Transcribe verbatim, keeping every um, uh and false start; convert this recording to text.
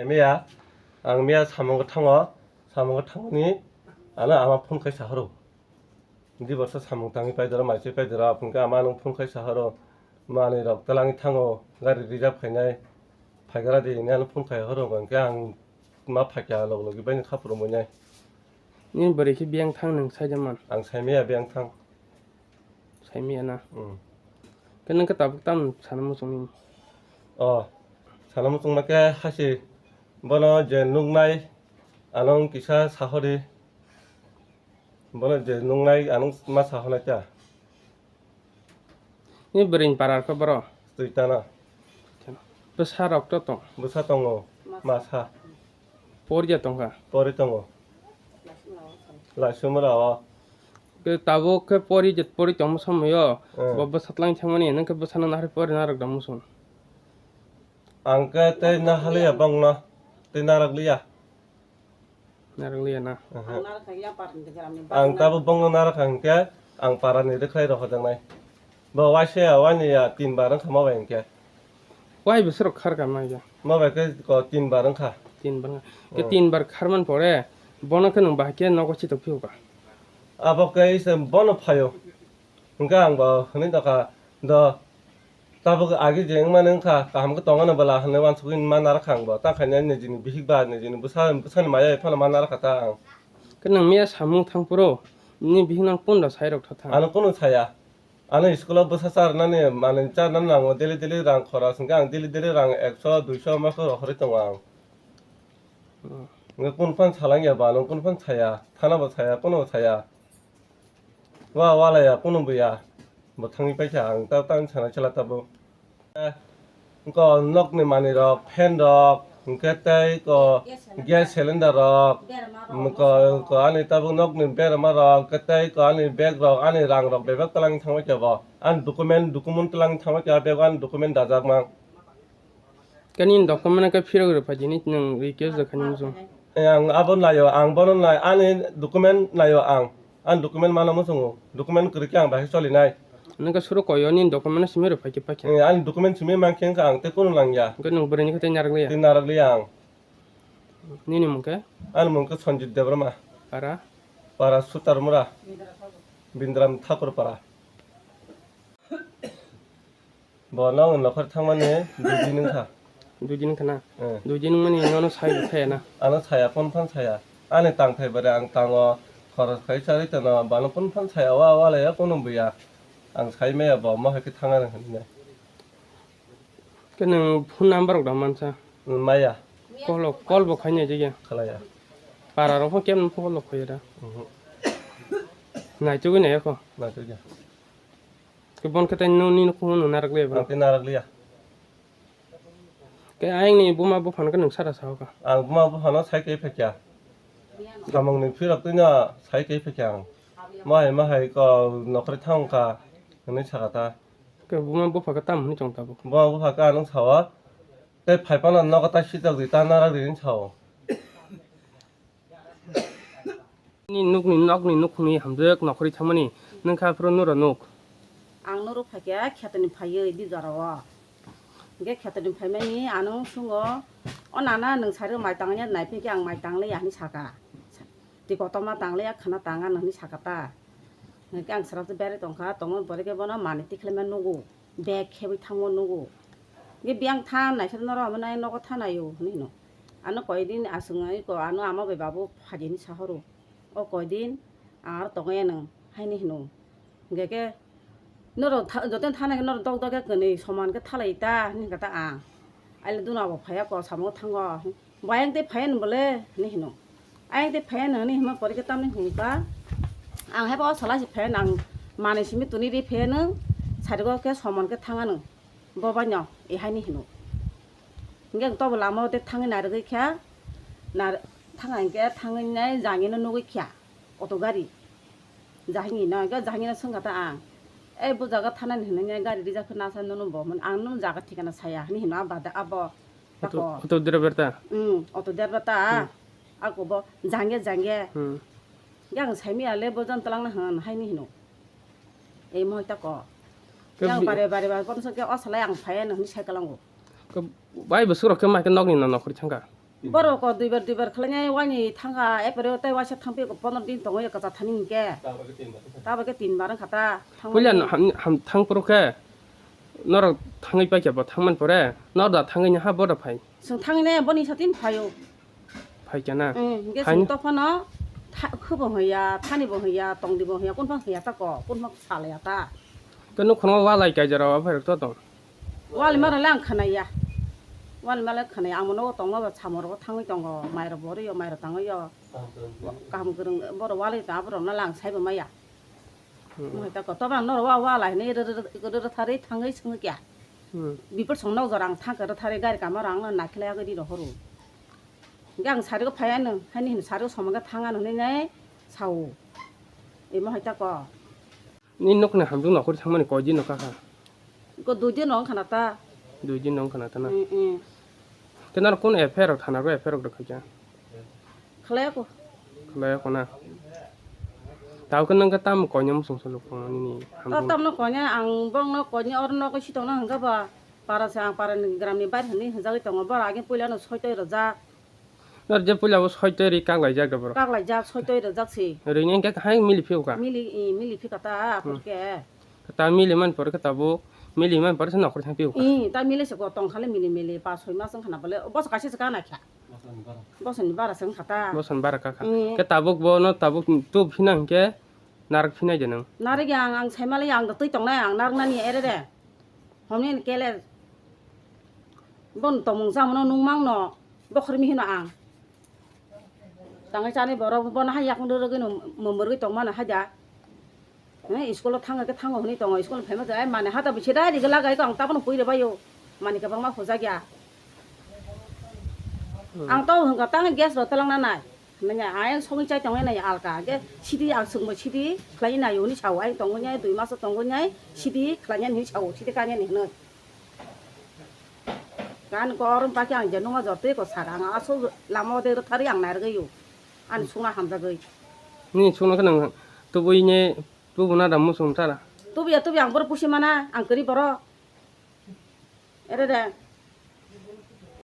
Miya, ang miya samung thango, samung thangni ano ama phone khai sahoro. Di borsa samung tangwi paidoro, maiswi paidoro, apungke ama nung phone khai sahoro. Manwi rok twlangwi thango, gari reserve khainai, phaigra di hinwi ano phone khai horo, hwnkhe ang ma phaikha log logi baini khapuru muinai. Nini bwrwi khe biyang thang nwng saida man? Ang saimaya biyang thang. Saimaya na? Hmm. Khe nwng khe tabuk tam sana muchung nini? O, sana muchung ma khe hasi bono je nuknai ano kisa sahori. Bono je nuknai ano ma sahonai ta. Ni bwrwini para khe boro? Twi tana. Bwsa rok to tong? Bwsa tongo, masa. Pori ja tongkha? Pori tongo. Laisumra o. Ke tabuk khe pori je pori tongmo somoyo, hmm, bo bwsa twlang thangmani, nwng khe bwsano nahari pori narwk da muchung. Ang khe tei nahaliya bongno, tei narwk liya. Narwk liya na? Aha. Ang narwk kha ya parni de gramni. Ang bagwi tabo bongno narwk kha hwnkhe ang parani rwkhlai rw hojaknai. Bo waisa ya, waini ya tin bar wngkha mo bai hwnkhe. Wai bwswk rok khar kha mai ya? Mo bai khe ko tin bar wngkha. Tin bar wngkha. Ke hmm, tin bar kharman pore bono khe nwng bahai khe nogo chitok phiuka. Abo khe se bono phaio. Hwnkhe ang bo hwnwi tongkha, do tabuk agi je wngmani wngkha, kaham khe tongmani bwla hwnwi uansugwi ma narwkha ang bo, ta khaina nijini bihik ba nijini bwsa, bwsani maya phano ma narwkha ta ang. Khe nwng miya samung thang phuru nini bihik nang kunda sai rok tha thang? Ano kunu saya, ano school o bwsa charnani manwi charnani nango, daily daily rang khoros hwnkhe ang daily daily rang ekso duiso ma khe rohorwi tongo ang. Hmm. Hwnkhe kunu phano salangya ba, ano kunu phano saya, thana bo saya, kunu bo saya. Wa walaya kunu buya. Bo thangwi paikha ang ta tang sana chela tabuk. Ko nokni manwi rok, fan rok, hwnkhe tei ko gas cylinder rok, ko, ko ani tabuk nokni berma rok, hwnkhe tei ko ani bag rok, ani rang rok bebak twlang thangwi kebo. Ani document, document twlang thangwi kebo, bag ani document dajak mang. Khe nini document khe phirok rw phai di, nini nwng request rw kha nini muchung. Eh, ang abo naio, ang bono nai, ani document naio ang. Ani document mano muchungo. Document kwrwi khe ang bahai choli nai. Nwng khe suru koi o nini document simi rw phai khe paikha. Eh, ani document simi mankhe wngkha ang tei kunu nangya. Hwnkhe nwng bwrwini khe tei narwk liya? Tei narwk liya ang. Nini mung khe? Ani mung khe Sanjit Debbarma. Para? Para Sutarmura. Bindram Thakur para. Bo nokni nokhor thangmani dui din wngkha. Dui din wngkha na? Eh. Dui din wngmani nono sai bo khaya na? Ano saya, phone phano saya. Ani tangthai bare ang tango, khoros khai charwi tono, bano phone phano saya, wa, wa laya, kunu buya. Ang sai maya bo, mo hai khe thang ani hinwi. Khe nwng phone number rok da mansa? Maya. Call rok, call bo khainai jagya? Khalaya. Para rok pho kemno phone call rok khaiya da? Mhm. Naitugwi nai kho? Naitugya. Khe bon khe tei nini nukhung no narwk liya ba? Ang tei narwk liya. Khe ayang ni buma buphano khe nwng sara sao kha? Ang buma buphano sai khe phekya. Samung ni phirok twi no sai khe phekya ang. Mahai mahai ko nokhorwi thang kha hwnwi sakha ta. Khe buma bupha khe tamo hwnwi chong tabuk? Buma bupha khe ano sao. Tei phai phano nogo ta sitok di, ta narwk di hwnwi sao. Nini nukni, nokni nukhungni hamjwk nokhorwi thangmani nwng kha phuru nuro nuk. Ang nuro phaikha khetoni phaiwi di jorao. Hwnkhe khetoni phaimani ano swngo, "O nana, nwng sari mai tangya nai phai khe ang mai tangliya," hwnwi saka. Twi kotorma tangliya, khwna tanga nw hwnwi saka ta. Hwnkhe ang swrapsa berai tongkha, tongmani pore khe bono manwi tikhlaima nugo. Bag khebwi thangmo nugo. Hwnkhe biyang tha naisir norok omo nai nogo tha naio hwnwi hino. Ano koidin aswk wngwi ko ano ama bai babu phajini sahoro. O koidin ang aro tongya nwng haini hino. Hwnkhe khe norok tha-, jotono thana khe norok dok dok khe kwnwi soman khe thalai ta hwnwi hwnkha ta ang. Aile duna bo phaiya ko samungo thango. Bo ayang tei phaiya ni bole hwnwi hino. Ayang tei phaiya ni hwnwi hima pore khe tamni hwnka. Ang haibo o sala se phaiya nang manwi simi tuni ri phaiya nang. Sarigo khe somon khe thanga nang. Bo bai no e haini hino. Hingke ang tobo lama o tei thangwi narwgwi kha. Nar-, thanga hingke thangwi nai jangino nugwi kha. Auto gari. Jahingino, hingke jahingino swngkha ta ang. Ei bo jaga thanani hinwi gari rijak khe nasa nono bo hwn. Ang nono jaga thikana saya hinwi hino a bade abo. Auto, tako. Auto driver ta? Hmm, auto driver ta. Hmm. Ako bo jangya jangya. Hmm. Yang saimi ale bo jan talangna hwn haini hino. Ei mohoi tako. Ke yang bi- bare bare bare kono sake o salai ang phaya no hini cycle ango. Ke bai bwswk rok khe mai khe nokni no nokhorwi thangkha. Borok ko duibar duibar khlainai waini thangkha, epore tei waisa thangpio ko pondro din tongo ya kwchar thani hinkhe. Tabagwi tinbar wngkha ta, thangmani. Puila no ham, ham thang phuru khe norok thangwi paikha bo thangman pore nor da thangwi ha boda phai. Chwng thangwi ne boni satin phaio. Phaikha na? Mm, hinkhe chwng tophano tha-, khubo hwnya, thani bo hwnya, tongdi bo hwnya, kunphang hwnya ta ko, kunphang salaya ta. Khe nukhungo walai kaijaro aphai rok to tong. Wal mano le ang khwnaya. Wal mano le khwnaya. Ang nogo tongma ba samung rogo thangwi tongo. Mai rok bo rwio, mai rok tangwi yo. Kaham kwrwng borok wal ta borok no lang saibo maya. Hmm. Mo ta ko to bang norok wa wal hinwi rw-, rw-, rw-, rwtharwi thangwi swngo kya. Hmm. Bipor song nok jora ang thangkhe rwtharwi gari kama rang no naikhlai agwi ri rohoro. Hinkhe ang sari o phai ano, haini hin sari o somang khe thang ano hinwi nai sao. Imo hai ta ko. Ni nokni hamjwk nokhor thangmani koi din no kakha? Ko dui din no wngkha na ta. Dui din no wngkha na ta na? Mm, mm. Te naro kun F I R rok thana ro F I R rok rwkhaikha? Khlai ko. Khlai ko na. Tao khe nang khe tam koina muchung salo ko nini hamjwk. Tam no koina ang bong no koina or no ko sitong na hwnkha ba para se ang para ni gram ni bair hwnwi hwnjagwi tongo bor age puila no soi toi rwjak. Nor je puila bo soi toi ri kaklaijak da borok. Kaklaijak, soi toi rwjak se. Rini hwnkhe hai mili phiyokha. Mili, i, mili phikha ta, hmm, aphuru khe. Ta mili man pore khe tabuk, mili man pore se nokhor thang phiyokha. I, ta mili se ko tong khale mili mili, pa soi mas wngkha na bole, boso kaisa se kana kha. Boso ni bara se wngkha ta. Boso ni bara kakha. I. Khe tabuk bo no tabuk tub phina hwnkhe narak phinai de nang. Narak ya ang, ang sai mali ang da twi tongnai ang narak nani ere de. Homni ni kele. Bon tomung samano nung mangno bokhormi hino ang. Tangai chani borok bono hai yakung rwrwgwi no mwmwrwgwi tongmano haida. He, school o thangkhe thango hwnwi tongo, school phaima tei mani hata bisi dai rigi lagai khe ang tabano pui rwbaio. Mani kwbangma hojak ya. Hmm. Ang to hwnkha tang gas rw twlang na nai. Manya ayang songwi chai tongnai nai alka. Hwnkhe sidi ang swngbo sidi khlai nai hwnwi sao. Ayang tongwi nai dui maso tongwi nai sidi khlai nai hwnwi sao. Sidi kanya ni hwnwi. Kan ko orom pakhe ang je numa jor twi ko saka ang aswk lama o de rwtharwi ang nai rwgwi o. Ani sungna hamjagwi. Ni sungna khe nang tubui ne tubu na da musung tara. Tubuya tubuya ang borok pusi mana ang kwrwi borok. Ere de.